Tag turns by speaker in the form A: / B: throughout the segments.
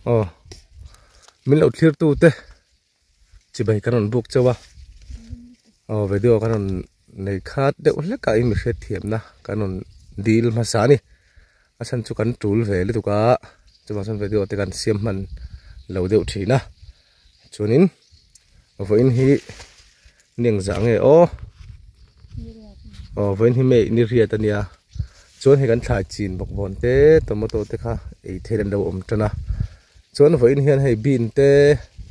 A: Aw min lo thlir tu te chibai kan rawn buk chauh a aw video kan rawn nei khat deuh hlek a i mi hriatthiam na kan rawn dil hmasa a ni a chhan chu kan tul ve lutuk a chuvang chuan video te kan siam hman lo deuh thin a chuanin vawiin hi ni engzah nge aw aw vawiin hi mei ni riat a nia chuan hei kan thlai chin bawk vawn te tomato te kha ei theih an lo awm tan a chuan vawiin hian hei bean te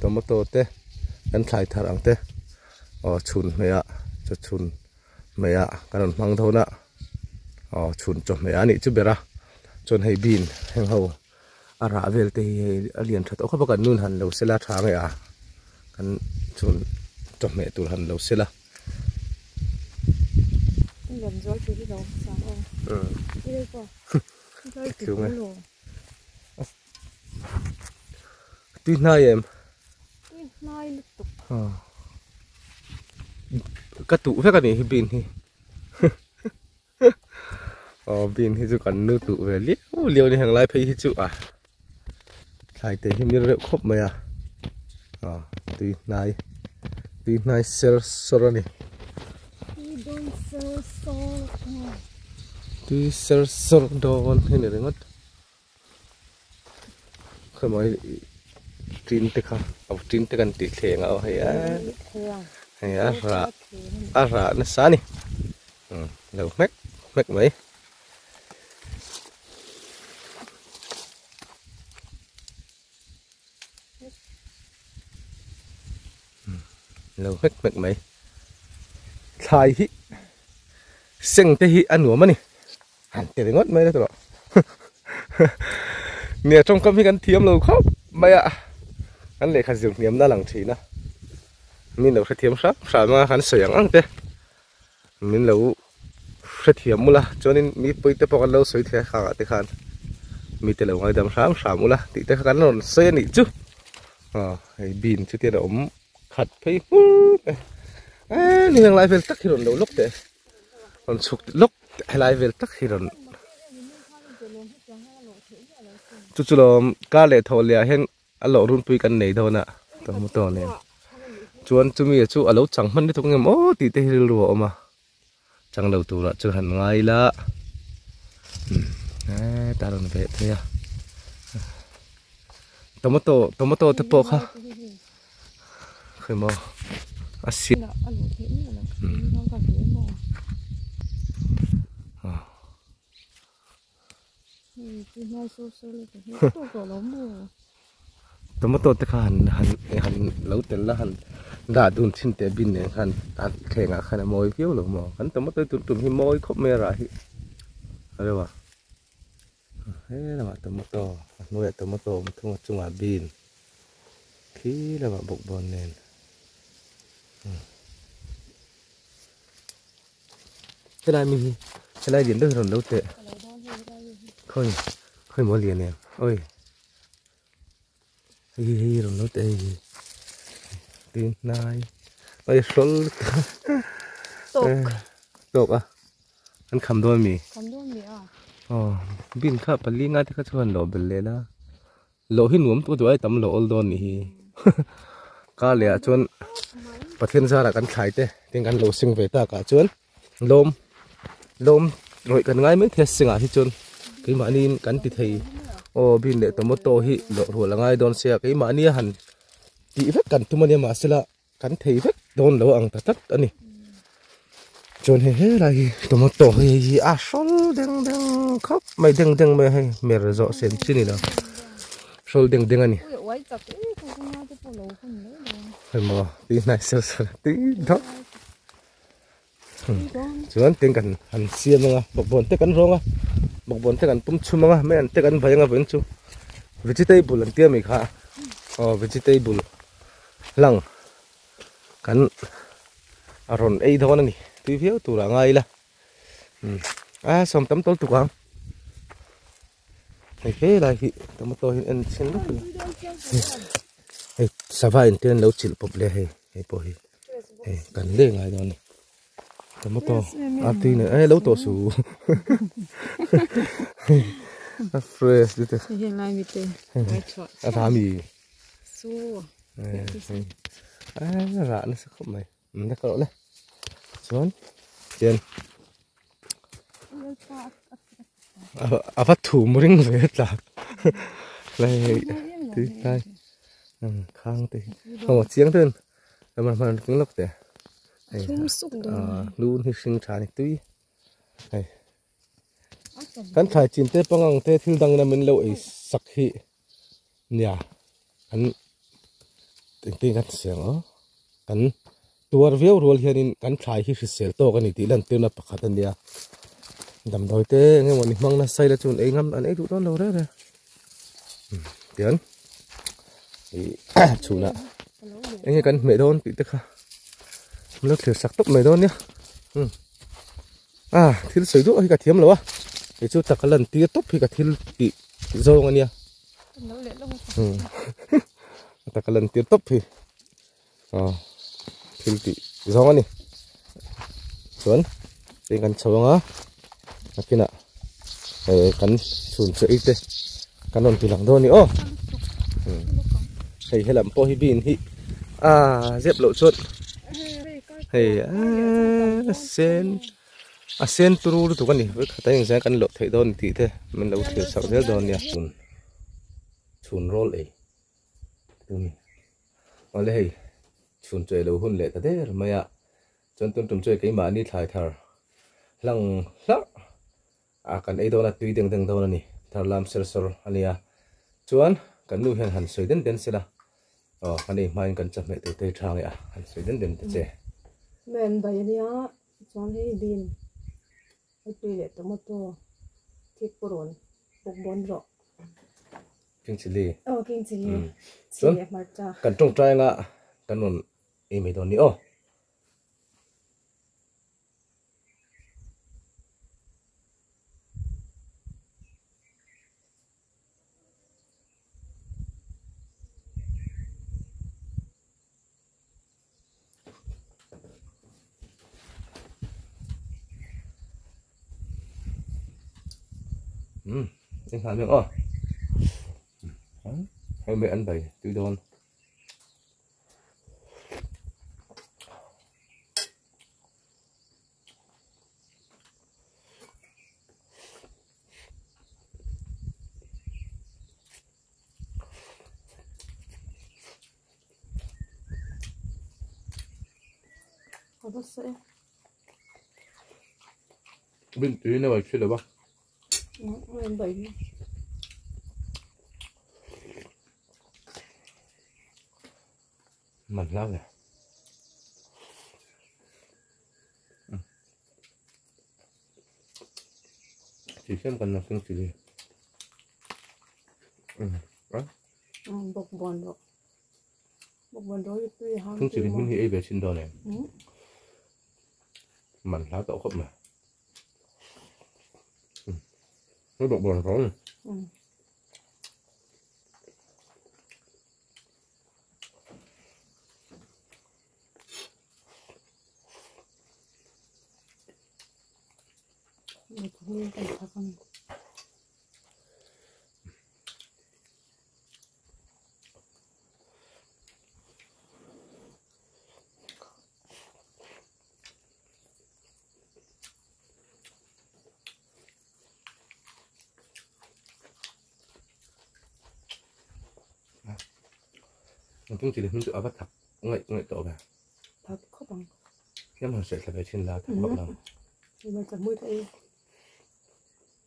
A: tomato te kan thlai thar ang te aw chhun hmeiah chaw chhun hmeiah kan rawn hmang dawn a aw chhun chawhmeh a nih chu ber a chuan hei bean heng ho. A rah vel te hi hei a lian tha tawh khawp a kan nun han lo sela tha nge a kan chhun chawhmeh tur han lo sela. Tui hnai em?
B: Tui hnai lutuk.
A: Ka tuh vek a nih hi bean hi. Aw bean hi chu kan nu tuh ve liau liau a ni heng lai phei hi chu a thlai te hi mir reuh khawp mai a aw tui hnai tui hnai ser sawr a ni tui ser sawr dawn hi ni ringawt khawi maw tin te kha aw tin te kan tih thleng a aw hei a hei a rah a rah nasa a ni lo hmek hmek mai lo hmek hmek mai thlai hi seng te hi a nuam a ni. Han ti ringawt mai la tawh nia tawngkam hi kan thiam lo khawp mai a kan lehkha zir hniam na lang thin a min lo hrethiam hram hram a kan sawi ang ang te min lo hrethiam ula chuanin mi pui te pawh kan lo sawi thei a khang ah te khan mi te lo ngaidam hram hram ula tih te kha kan rawn sawi a nih chu aw hei bean chu tian a awm khat phei hmur mai eee ni heng lai vel tak hi rawn lo lawk teh. Rawn chhuk lawk helai vel tak hi rawn chu chu lawm kar leh thawh leh ah hian a lawh runpui kan nei dawn a tomato nen chuan chumi chu a lo chang hman lutuk ang em aw tih te hi rilru a awm a chang lo turah chuan han ngai ila hetah a rawn veh phei a tomato tomato te pawh kha. Khawimaw a si Tomato te kha han han han lo tel la han dah dun thin teh bin nen khan a thleng ah khan a mawi viau lo maw kan tomato hi tun tum hi mawi khawp mai a rah hi a reuh a he lamah tomato a hnuaiah tomato awm thung a chungah bean. Khi lamah bawkbawn nen helai mi hi helai lian deuh hi rawn lo teh khawi khawi maw lian em oi hei hi hei rawn lo teh hei hi tui hnai oi hrawl
B: tawk
A: tawk a an kham dawn mi
B: kham dawn mi a
A: aw bin kha pali nga te kha chuan lo bel leh la. Loh hi nuam tuk duai tam loh awl dawn nih hi kar leh ah chuan Pathian zarah kan thlai te tin kan lo seng ve tak ah chuan lawm lawm rawih kan ngai mai thei a sengah hi chuan keimahni in kan ti thei aw bean leh tomato hi loh rual a ngai dawn sia keimahni a han tih vek kan tum ania mahsela Kan thei vek dawn lo ang ta tlat a ni. Chuan hei helai hi tomato hei hi a hrawl deng deng khawp mai deng deng mai a hei mer zawh sen chi ni lo hrawl deng deng a ni. Hei maw tui hnai ser ser tui deuh chuan tin kan han siam anga bawkbawn te kan rawng a bawkbawn te kan pum chhum anga mai an te kan vai anga vawiin chu vegetable an tia mai kha aw vegetable lang kan a rawn ei dawn a ni tui viau turah ngai ila a sawm tam tawl tuk ang hei helai hi tomato hi en chhin vek ila hei sava in te an lo chilh pawp leh hei hei pawh hi. Hei kan leh ngai dawn a ni tomato a tui nen eh lo tawh su A fresh lutuk.
B: Hei hian lai mite ngai chhuah
A: A rah mi.
B: Su.
A: A rah nasa khawp mai. Ka rawh le. Chuan chian a va thum ring ve tla. Lai hei tui hnai khang te hi. Heng chiang deuhin hman hman ring lawk teh. Hei hnun hi hring tha ni tui. Hei kan thlai chin te pangang te thil dang ina min lo ei sak hi nia an engtin kan siam ang kan tuar viau rual hianin kan thlai hi hrisel tawk a ni tih lantirna pakhat a nia damdawi te eng emaw ni hmang nasa ila chuan ei ngam an ei duh dawn lo reng reng tian ih chhunah eng nge kan hmeh dawn tih te kha an lo thlir sak tawp mai dawn nia ah thil sawi duah hi ka thiam lo a kei chu taka lan tir tawp hi ka thil tih zawng a nia taka lan tir tawp hi ah thil tih zawng a ni chuan hei kan chho ang a nakinah eh kan chhun che ei te kan rawn ti lang dawn a ni aw hei helam pawh hi bean hi ah zep loh chuan hei a sen a sen turu lutuk a ni vawikhat a engzah kan loh theih dawn tih te min lo thlir chhoh zel dawn nia chhun rawl ei awle hei chhun chawi lo hun leh ta der mai a chuan tun tum chu keimahni thlai thar hlang hlarh a kan ei dawn a tui deng deng dawn a ni thar lam ser sawr a nia chuan kan nu hian han sawi den den sela aw kan ei hmain kan chawhmeh tur te hi tha nge a han sawi den den ta che.
B: Men bai a nia chuan hei bean hei tui leh tomato thik purun bawk bawn rawh.
A: King chilli.
B: Aw king chilli chilli leh hmarcha.
A: Kan tawngtai anga kan rawn ei mai dawn ni aw. Um anh hàn miệng ơ hay mẹ ăn bày tùy đòn Bin tui na bai thil lo va. Man hlau le. Chỉ xem cần là không chỉ đi.
B: Bok bon ro. Bok bon ro tui hang.
A: Không chỉ mình hi ei ve chin dawn em. Man hlau tawh khawp mai. Nó bok bon ro ni. Tung chi hmun chu a va thak ngaih ngaih tawh ve.
B: Thak khawp ang.
A: Hiam han sawi thla ve thin la thak vak lo.
B: Ni ta mui ta e.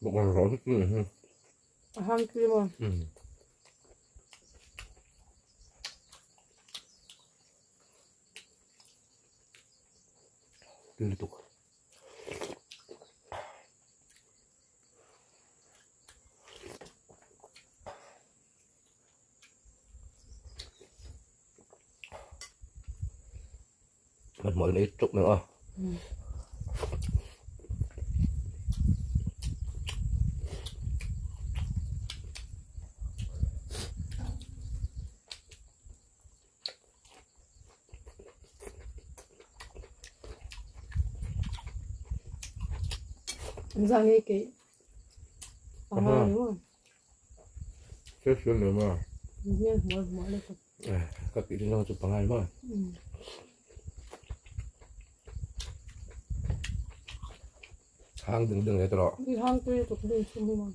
A: Bawk ang rawh hi hi.
B: A hang tui maw?
A: Tui lutuk. Mệt mỏi lấy trục nữa.
B: Ra nghe cái Pangai ni maw?
A: Hriat hriat lo maw?
B: Hmel hmual hmual lutuk.
A: Ka tih rin chu pangai maw? Hang ding ding le tawh.
B: I hang tui lutuk ding chhum hi maw?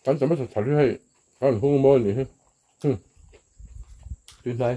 A: Kan tomato thar hi hei a rawn hung maw a nih hi tui hnai.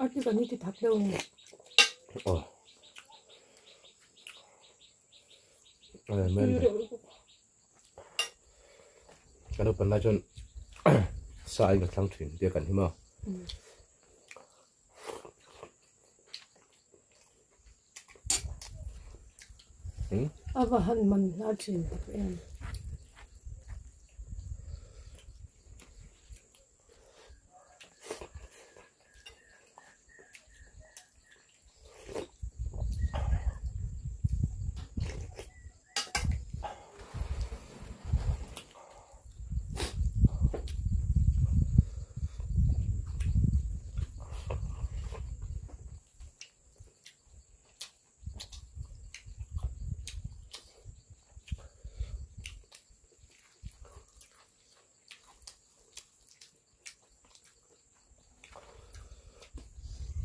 B: A ti kan i ti that deuh nge.
A: Aw. Men kan upan lai chuan sa in ka thlang thin tia kan hi maw.
B: A va han man hla thin tak em.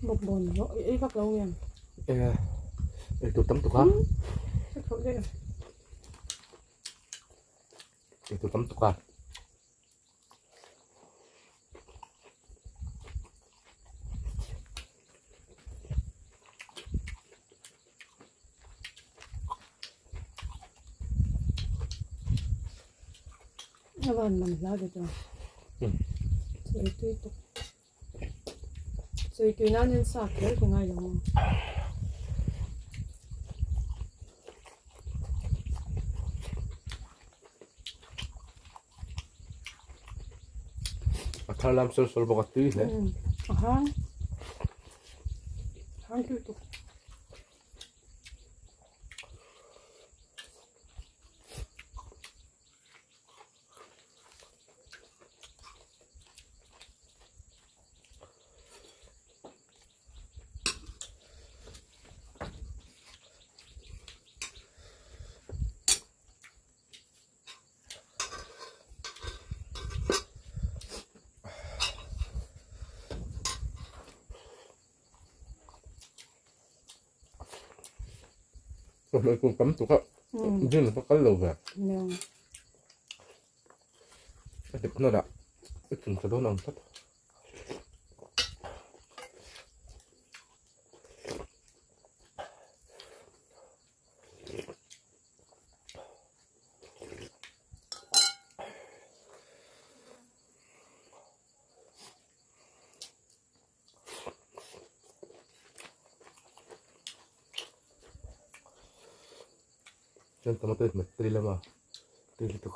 B: Bawkbawn ei vak lo nge?
A: Ei tur tam tuk a. Ei tur tam tuk a.
B: A van man hla ve chuan. Ei tui tuk. Sawi tui nan hian sa kher ka ngai lo ang.
A: A thar lam sawl sawl bawk a tui hle.
B: A hang. Hang tui tuk.
A: Chawhmeh kung tam tuk a gym ka kal lo ve. A dep nawrh ah i tum ta dawn ang tlat. Chuan tomato hi hmet tui lama tui lutuk.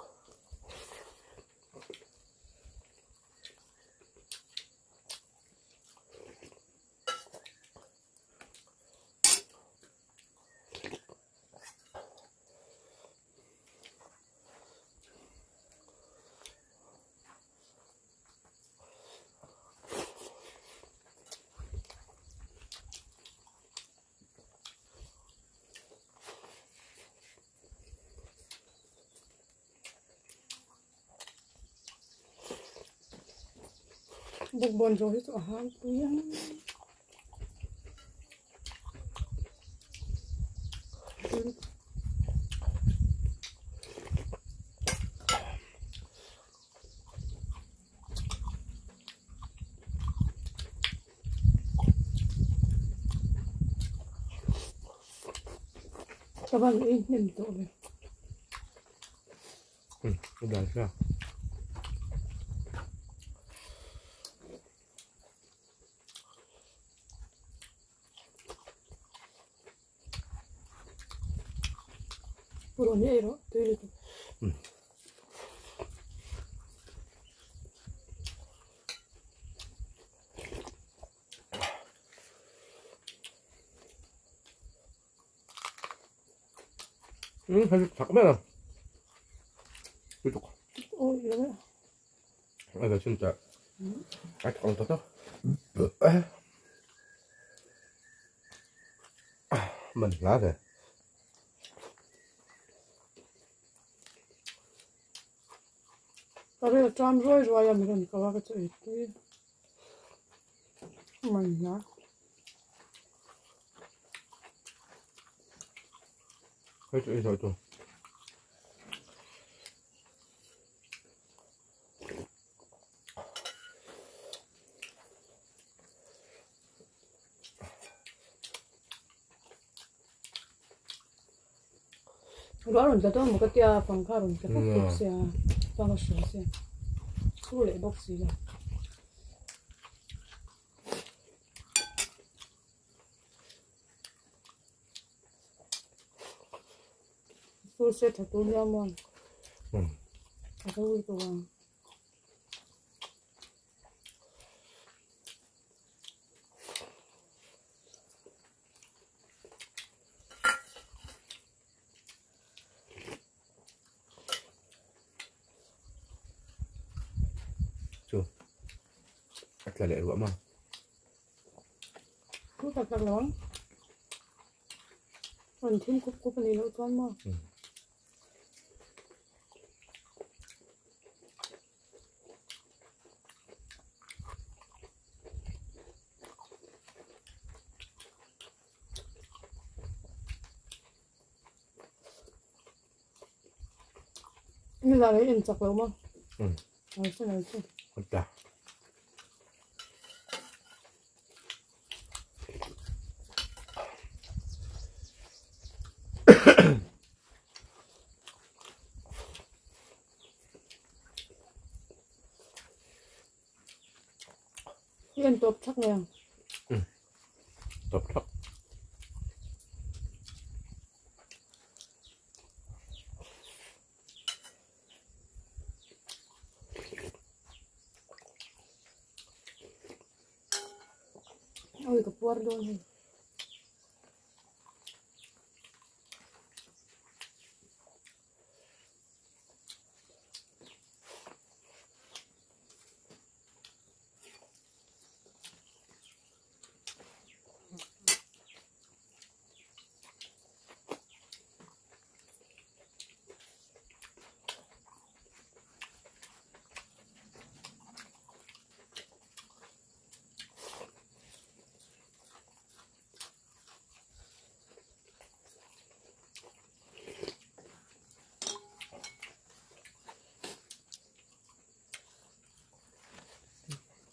B: Bawkbawn zawh hi chu a hang pui ang. Ka van ei hnem tawh ve.
A: Ka dai sia.
B: Purun hi ei rawh tui lutuk.
A: Hei thak ber a. Lutuk.
B: Oi lo e.
A: Ai va chun ta. Ai thak ta ta. Man lá về.
B: Ka rel tram ruai ruai a mi rawn ko a ka chu ei tui. Man hla.
A: Hei chu ei zawh chu.
B: Ruah rawn tla dawn maw ka tia pangkha rawn tla fuk fuk sia chuan a hria sia chhur leh bawk si lo. Fur se tha tur nia maw a zo lutuk ang.
A: Chu a tla leh ruah maw?
B: Chu tak tak lo ang. An thim khup khup a nih loh chuan maw? Nizan ei en chak lo maw? Arsenal chu.
A: Ta.
B: I en tawp thak mai ang.
A: Tawp thak.
B: Oi ka puar dawn hei.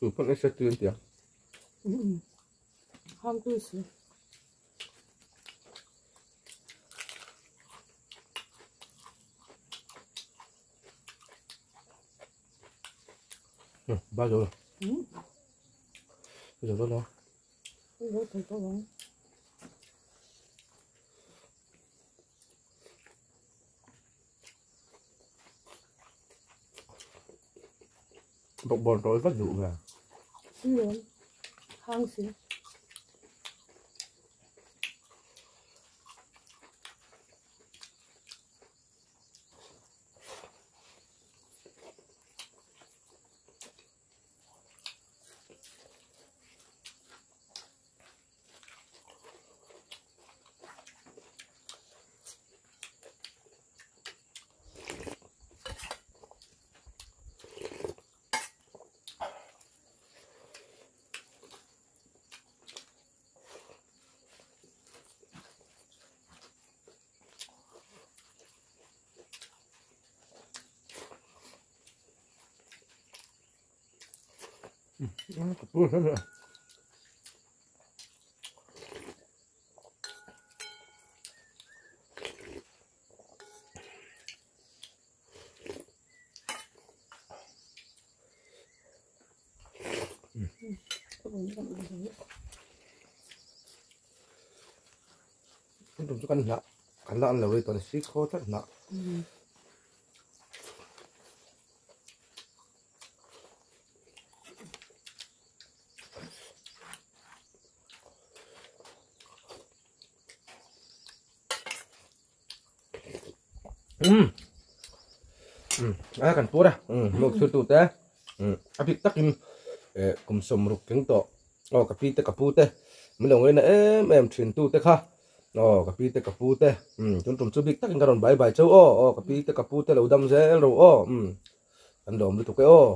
A: Tu pawn ei hriat tu an ti a.
B: Hang tui si.
A: Ba zo lo. Zo zo lo.
B: Zo thei tawh ang.
A: Bawkbawn tawh vat duh ve.
B: Tui hang si.
A: Ka pur hle mai a. Tun tum chu kan hnah kan la an lo rei tawh a ni si khaw tlat hnah. Um um a kan pur a um luk thil tu te um a bik takin eh kum sawmruk tling tawh aw ka pi te ka pu te min lo ngaina em em thin tu te kha aw ka pi te ka pu te um tun tum chu bik takin ka rawn bai bai chauh aw aw ka pi te ka pu te lo dam zel ro aw um kan lawm lutuk e aw.